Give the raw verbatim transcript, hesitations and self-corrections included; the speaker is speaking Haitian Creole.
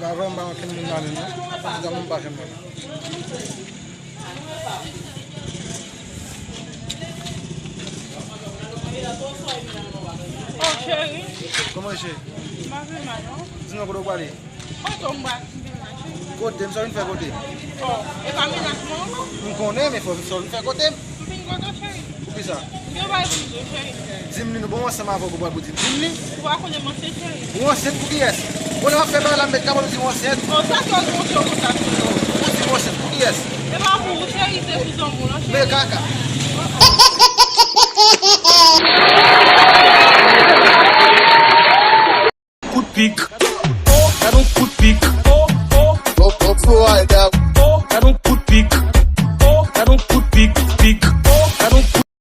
Avan m pa wè kenn moun nan men m non. Paske zanmi m pa janm wè m. Oh, cheri. Kòman cheri? M pa vle mal non. Di non kote w prale? Kote w m pral vin la, cheri? Kote? M sa w vin fè kote? Oh, e pa menas mwen ankò? M konnen, men fò w sa w vin fè kote m. M vin kote w, cheri. Poukisa? M gen yon bagay pou m di w, cheri. Di m li, nou bon ansanm avè w pou pral pou di m. Di m li. Ou pa konnen m ansent, cheri. Ou ansent pou kiyès? Bon, lè w ap fè bagay la, m met kapon di w ansent. Oh, sa fè w di w ansent konsa, cheri? Ou di m ansent pou kiyès? E pa pou ou, cheri, se pou zanmi w lan, cheri. Men kaka. Kout pik.